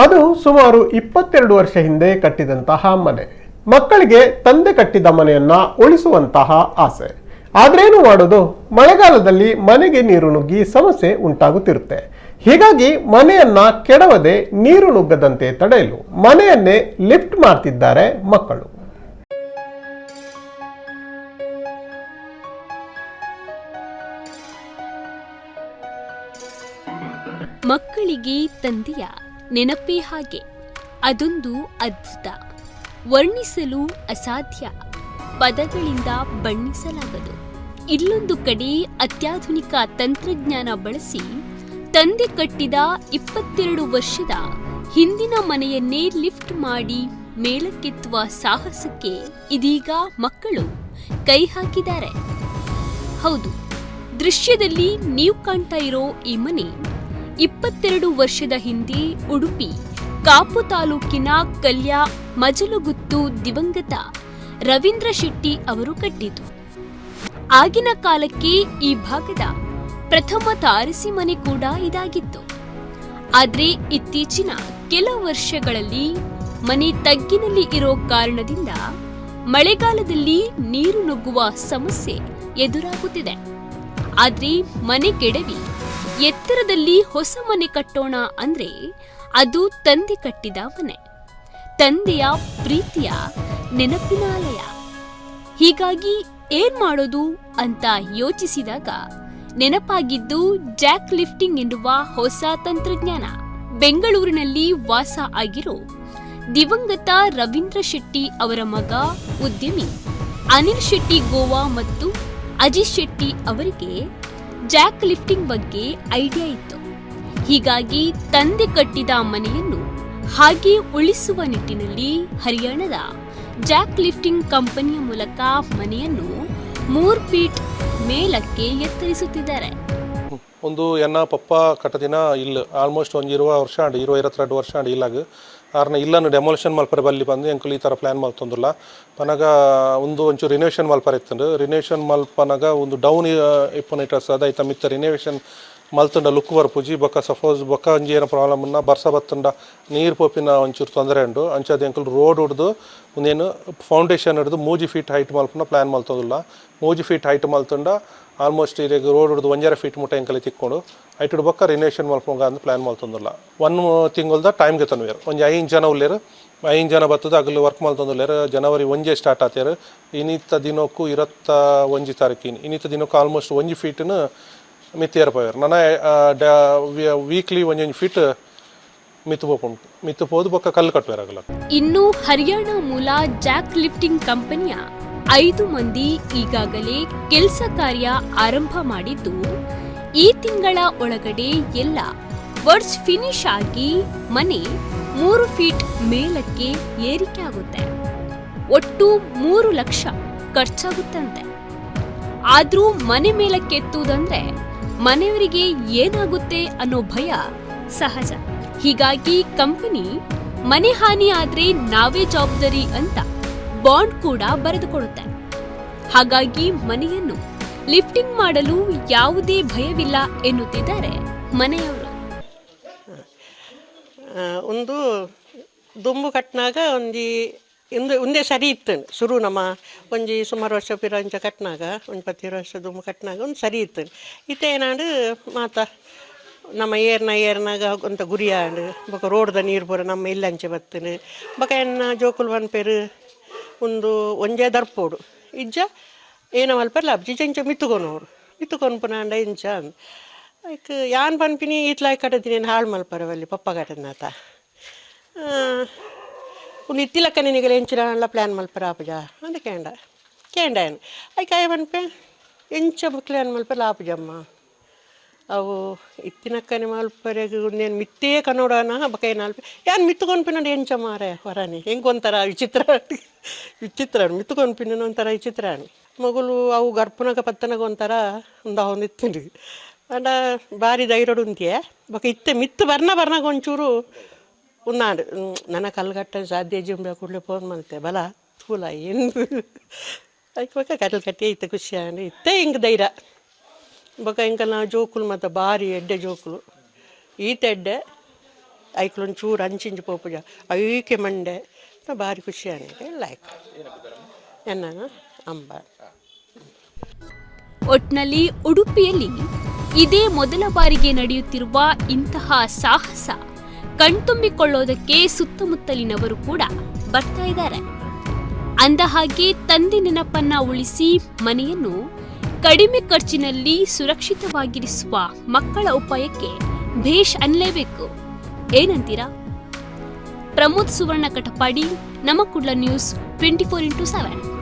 ಅದು ಸುಮಾರು 22 ವರ್ಷ ಹಿಂದೆ ಕಟ್ಟಿದಂತಹ ಮನೆ. ಮಕ್ಕಳಿಗೆ ತಂದೆ ಕಟ್ಟಿದ ಮನೆಯನ್ನ ಉಳಿಸುವಂತಹ ಆಸೆ. ಆದ್ರೇನು ಮಾಡೋದು, ಮಳೆಗಾಲದಲ್ಲಿ ಮನೆಗೆ ನೀರು ನುಗ್ಗಿ ಸಮಸ್ಯೆ ಉಂಟಾಗುತ್ತಿರುತ್ತೆ. ಹೀಗಾಗಿ ಮನೆಯನ್ನ ಕೆಡವದೆ ನೀರು ನುಗ್ಗದಂತೆ ತಡೆಯಲು ಮನೆಯನ್ನೇ ಲಿಫ್ಟ್ ಮಾಡ್ತಿದ್ದಾರೆ ಮಕ್ಕಳು. ಮಕ್ಕಳಿಗೆ ತಂದೆಯ ನೆನಪೇ ಹಾಗೆ, ಅದೊಂದು ಅದ್ಭುತ, ವರ್ಣಿಸಲು ಅಸಾಧ್ಯ, ಪದಗಳಿಂದ ಬಣ್ಣಿಸಲಾಗದು. ಇಲ್ಲೊಂದು ಕಡೆ ಅತ್ಯಾಧುನಿಕ ತಂತ್ರಜ್ಞಾನ ಬಳಸಿ ತಂದೆ ಕಟ್ಟಿದ 22 ವರ್ಷದ ಹಿಂದಿನ ಮನೆಯನ್ನೇ ಲಿಫ್ಟ್ ಮಾಡಿ ಮೇಲಕ್ಕೆತ್ತುವ ಸಾಹಸಕ್ಕೆ ಇದೀಗ ಮಕ್ಕಳು ಕೈ ಹಾಕಿದ್ದಾರೆ. ಹೌದು, ದೃಶ್ಯದಲ್ಲಿ ನೀವು ಕಾಣ್ತಾ ಇರೋ ಈ ಮನೆ 22 ವರ್ಷದ ಹಿಂದೆ ಉಡುಪಿ ಕಾಪು ತಾಲೂಕಿನ ಕಲ್ಯ ಮಜಲುಗುತ್ತು ದಿವಂಗತ ರವೀಂದ್ರ ಶೆಟ್ಟಿ ಅವರು ಕಟ್ಟಿದ್ದು. ಆಗಿನ ಕಾಲಕ್ಕೆ ಈ ಭಾಗದ ಪ್ರಥಮ ತಾರಸಿ ಮನೆ ಕೂಡ ಇದಾಗಿತ್ತು. ಆದ್ರೆ ಇತ್ತೀಚಿನ ಕೆಲ ವರ್ಷಗಳಲ್ಲಿ ಮನೆ ತಗ್ಗಿನಲ್ಲಿ ಇರೋ ಕಾರಣದಿಂದ ಮಳೆಗಾಲದಲ್ಲಿ ನೀರು ನುಗ್ಗುವ ಸಮಸ್ಯೆ ಎದುರಾಗುತ್ತಿದೆ. ಆದ್ರೆ ಮನೆ ಕೆಡವಿ ಎತ್ತರದಲ್ಲಿ ಹೊಸ ಮನೆ ಕಟ್ಟೋಣ ಅಂದ್ರೆ ಅದು ತಂದೆ ಕಟ್ಟಿದ ಮನೆ, ತಂದೆಯ ಪ್ರೀತಿಯ ನೆನಪಿನ ಆಲಯ. ಹೀಗಾಗಿ ಏನ್ ಮಾಡೋದು ಅಂತ ಯೋಚಿಸಿದಾಗ ನೆನಪಾಗಿದ್ದು ಜಾಕ್ ಲಿಫ್ಟಿಂಗ್ ಎನ್ನುವ ಹೊಸ ತಂತ್ರಜ್ಞಾನ. ಬೆಂಗಳೂರಿನಲ್ಲಿ ವಾಸ ಆಗಿರೋ ದಿವಂಗತ ರವೀಂದ್ರ ಶೆಟ್ಟಿ ಅವರ ಮಗ ಉದ್ಯಮಿ ಅನಿಲ್ ಶೆಟ್ಟಿ ಗೋವಾ ಮತ್ತು ಅಜಿತ್ ಶೆಟ್ಟಿ ಅವರಿಗೆ ಜಾಕ್ ಲಿಫ್ಟಿಂಗ್ ಬಗ್ಗೆ ಐಡಿಯಾ ಇತ್ತು. ಹೀಗಾಗಿ ತಂದೆ ಕಟ್ಟಿದ ಮನೆಯನ್ನು ಹಾಗೆ ಉಳಿಸುವ ನಿಟ್ಟಿನಲ್ಲಿ ಹರಿಯಾಣದ ಜಾಕ್ ಲಿಫ್ಟಿಂಗ್ ಕಂಪನಿಯ ಮೂಲಕ ಮನೆಯನ್ನು 3 ಫೀಟ್ ಮೇಲಕ್ಕೆ ಎತ್ತರಿಸುತ್ತಿದ್ದಾರೆ. ಒಂದು ಎನ್ನ ಪಪ್ಪ ಕಟ್ಟದಿನ ಇಲ್ಲ ಆಲ್ಮೋಸ್ಟ್ ಒಂದು 20 ವರ್ಷ ಆಂಡ್ 22 ವರ್ಷ ಆಂಡ್ ಇಲ್ಲಾಗ ಆರ್ನ ಇಲ್ಲನ್ನು ಡೆಮಾಲಿಷನ್ ಮಲ್ಪರೆ ಬಲ್ಲಿ ಬಂದು ಎಂಕುಲು ಈ ಥರ ಪ್ಲ್ಯಾನ್ ಮಲ್ತೊಂದುಲ್ಲ. ಪನಗ ಒಂದು ಒಂಚೂರು ರಿನೋವೇಷನ್ ಮಲ್ಪರೆ ಇತ್ತಂಡು ರಿನೋವೇಷನ್ ಮಲ್ಪನಗ ಒಂದು ಡೌನ್ ಇಪ್ಪುನ ಅದ ಐತ ಮಿತ್ತ ರಿನೋವೇಷನ್ ಮಲ್ತುಂಡ ಲುಕ್ ಬರ್ಪುಜಿ. ಬೊಕ್ಕ ಸಪೋಸ್ ಬೊಕ್ಕ ಒಂಜಿ ಏನ ಪ್ರಾಬ್ಲಮ್ ಉನ್ನ ಬರ್ಸ ಬತ್ತುಂಡ ನೀರು ಪೋಪಿನ ಒಂಚೂರು ತೊಂದರೆ ಉಂಡು. ಅಂಚಾದ ಎಂಕುಲು ರೋಡ್ ಹಿಡ್ದು ಒಂದೇನು ಫೌಂಡೇಶನ್ ಹಿಡ್ದು 3 ಫೀಟ್ ಹೈಟ್ ಮಲ್ಪುನ ಪ್ಲ್ಯಾನ್ ಮಲ್ತೊಂದುಲ್ಲ. 3 ಫೀಟ್ ಹೈಟ್ ಮಲ್ತುಂಡ ಆಲ್ಮೋಸ್ಟ್ ಇರೆಗ್ ರೋಡ್ ಹಿಡ್ದು 1.5 ಫೀಟ್ ಮುಟ್ಟ ಎಂಕಲೆ ತಿಕ್ಕೊಂಡು ಹೈಟ್ ಹಿಡ್ದು ಬೊಕ್ಕ ರಿನೋವೇಷನ್ ಮಲ್ಪುಗ ಅಂದ್ ಪ್ಲ್ಯಾನ್ ಮಲ್ತೊಂದುಲ್ಲ. 1 ತಿಂಗಳ್ದ ಟೈಮ್ ಗೆತೊನುವೆರ್. ಒಂಜಿ 5 ಜನ ಉಲ್ಲೇರು, 5 ಜನ ಬತ್ತದ ಅಗಲು ವರ್ಕ್ ಮಲ್ತೊಂದುಲ್ಲೇರು. ಜನವರಿ 1 ಸ್ಟಾರ್ಟ್ ಆತೇರು. ಇನ್ನಿತ್ತ ದಿನಕ್ಕೂ 21 ತಾರೀಕು ಇನ್ನಿತ್ತ ದಿನಕ್ಕೂ ಆಲ್ಮೋಸ್ಟ್ 1 ಫೀಟ್ನು ಮಿತ್ತೇರ್ ಪೋಯರ್. ನನ ವೀಕ್ಲಿ 1 ಫೀಟ್ ಮಿತ್ತು ಪೋಪುಂಡು. ಮಿತ್ತು ಪೋದು ಬೊಕ್ಕ ಕಲ್ಲು ಕಟ್ಟುವೆರ್ ಅಗಲ. ಇನ್ನು ಹರಿಯಾಣ ಮೂಲ ಜಾಕ್ ಲಿಫ್ಟಿಂಗ್ ಕಂಪನಿಯ 5 ಮಂದಿ ಈಗಾಗಲೇ ಕೆಲಸ ಕಾರ್ಯ ಆರಂಭ ಮಾಡಿದ್ದು, ಈ ತಿಂಗಳ ಒಳಗಡೆ ಎಲ್ಲ ವರ್ಕ್ಸ್ ಫಿನಿಶ್ ಆಗಿ ಮನೆ 3 ಫೀಟ್ ಮೇಲಕ್ಕೆ ಏರಿಕೆ ಆಗುತ್ತೆ. ಒಟ್ಟು 3 ಲಕ್ಷ ಖರ್ಚಾಗುತ್ತಂತೆ. ಆದ್ರೂ ಮನೆ ಮೇಲಕ್ಕೆತ್ತುವುದಂದ್ರೆ ಮನೆಯವರಿಗೆ ಏನಾಗುತ್ತೆ ಅನ್ನೋ ಭಯ ಸಹಜ. ಹೀಗಾಗಿ ಕಂಪನಿ ಮನೆ ಹಾನಿ ಆದ್ರೆ ನಾವೇ ಜವಾಬ್ದಾರಿ ಅಂತ ಬಾಂಡ್ ಕೂಡ ಬರೆದುಕೊಡುತ್ತೆ. ಹಾಗಾಗಿ ಮನೆಯನ್ನು ಲಿಫ್ಟಿಂಗ್ ಮಾಡಲು ಯಾವುದೇ ಭಯವಿಲ್ಲ ಎನ್ನುತ್ತಿದ್ದಾರೆ ಮನೆಯವರು. ಒಂದು ದುಂಬು ಕಟ್ನಾಗ ಒಂಜಿ ಇಂದು ಒಂದೇ ಸರಿ ಇತ್ತು ಶುರು. ನಮ್ಮ ಒಂಜಿ ಸುಮಾರು ವರ್ಷ ಪಿರಂಚ ಕಟ್ನಾಗ ಒಂಜಿ 10 ವರ್ಷ ದುಂಬು ಕಟ್ನಾಗ ಒಂದು ಸರಿ ಇತ್ತು. ಇತ್ತೆ ಏನಾಂಡು ಮಾತ ನಮ್ಮ ಏರ್ನ ಏರ್ನಾಗ ಒಂತ ಗುರಿ ಆಂಡು ಬೊಕ ರೋಡ್ದ ನೀರು ಪೂರ ನಮ್ಮ ಇಲ್ಲಂಚೆ ಬತ್ತನು. ಬೊಕ ಎನ್ನ ಜೋಕುಲು ಪನ್ಪೆರು ಒಂದು ಒಂಜೇ ದರ್ಪೋಡು ಇಜ್ಜ ಏನ ಮಲ್ಪೆರ್ಲ ಅಬ್ಜಿ ಚೆಂಚ ಮಿತ್ತುಕೊನೋಡು ಮಿತ್ತುಕೊನ್ಪುನಾಂಡ ಇಂಚ ಅಂದ್. ಐಕ್ ಯಾನ್ ಪನ್ಪಿನಿ ಈತ್ಲಾಯ್ ಕಟ್ಟದಿನಿ ಹಾಳು ಮಲ್ಪರವಲ್ಲಿ ಪಪ್ಪ ಕಟ್ಟದ್ನಾತ ಒಂದು ಇತ್ತಿಲಕ್ಕ ನಿನಗೆ ಎಂಚಿನ ಪ್ಲ್ಯಾನ್ ಮಲ್ಪರ ಆಪುಜ ಅಂದ ಕೇಂಡ ಕೇಂಡ ಏನು ಐಕ್ ಆಯ ಪನ್ಪೆ ಎಂಚ ಪ್ಲ್ಯಾನ್ ಮಲ್ಪೆಲ ಆಪುಜಮ್ಮ ಅವು ಇತ್ತಿನಕ್ಕನೆ ಮಲ್ಪರೆಗ್ ಉಂದೇನು ಮಿತ್ತೇ ಕನ್ನಡನ ಬೊಕ ಏನ್ ಅಲ್ಪ ಯಾನ್ ಮಿತ್ತುಕೊನ್ಪಿನಂಡ ಎಂಚ ಮಾರೆ ಹೊರನೆ ಹೆಂಗೆ ಒಂಥರ ವಿಚಿತ್ರ ವಿಚಿತ್ರ ಮಿತ್ತುಕೊನ್ಪಿನ ಒಂಥರ ವಿಚಿತ್ರ. ಮಗುಲು ಅವು ಗರ್ಪುನಗ ಪತ್ತನಗ ಒಂಥರ ಒಂದಾವೊಂದಿತ್ತುಂಡು. ಆಂಡ ಬಾರಿ ಧೈರ್ಯಡು ಉಂತಿಯೆ. ಬೊಕ ಇತ್ತೆ ಮಿತ್ತು ಬರ್ನ ಬರ್ನಾಗ ಒಂಚೂರು ಉನ್ನಾಡು ನನ್ನ ಕಲ್ಲು ಸಾಧ್ಯ ಜಿಂಬೆ ಕೂಡಲೇ ಫೋನ್ ಮಲ್ತೆ ಬಲ ತೂಲ ಏನು ಐಕ್ ಬೊಕ ಕಟಲ್ ಕಟ್ಟಿ ಇತ್ತೆ ಖುಷಿ ಆಂಡ್ ಇತ್ತೆ ಹಿಂಗೆ ಧೈರ್ಯ. ಬೊಕ ಎಂಕಲ್ನ ಜೋಕುಲು ಮಾತ ಬಾರಿ ಎಡ್ಡೆ ಜೋಕುಲು, ಈತ ಎಡ್ಡೆ. ಐಕ್ಲೊಂದು ಚೂರು ಅಂಚಿಂಚಿ ಪೋಪುಜ ಐಕೆ ಮಂಡೆ. ಭಾರಿ ಖುಷಿ ಆಗಿದೆ ಲೈಕ್ ಎನ್ನ ಅಂಬ. ಒಟ್ನಲ್ಲಿ ಉಡುಪಿಯಲ್ಲಿ ಇದೇ ಮೊದಲ ಬಾರಿಗೆ ನಡೆಯುತ್ತಿರುವ ಇಂತಹ ಸಾಹಸ ಕಣ್ತುಂಬಿಕೊಳ್ಳೋದಕ್ಕೆ ಸುತ್ತಮುತ್ತಲಿನವರು ಕೂಡ ಬರ್ತಾ ಇದ್ದಾರೆ. ಅಂದಹಾಗೆ, ತಂದೆ ನೆನಪನ್ನ ಉಳಿಸಿ ಮನೆಯನ್ನು ಕಡಿಮೆ ಖರ್ಚಿನಲ್ಲಿ ಸುರಕ್ಷಿತವಾಗಿರಿಸುವ ಮಕ್ಕಳ ಉಪಾಯಕ್ಕೆ ಭೇಷ್ ಅನ್ಲೇಬೇಕು. ಏನಂತೀರಾ? ಪ್ರಮೋದ್ ಸುವರ್ಣ ಕಟಪಾಡಿ, ನಮ್ಮ ಕುಡ್ಲ ನ್ಯೂಸ್ 24x7.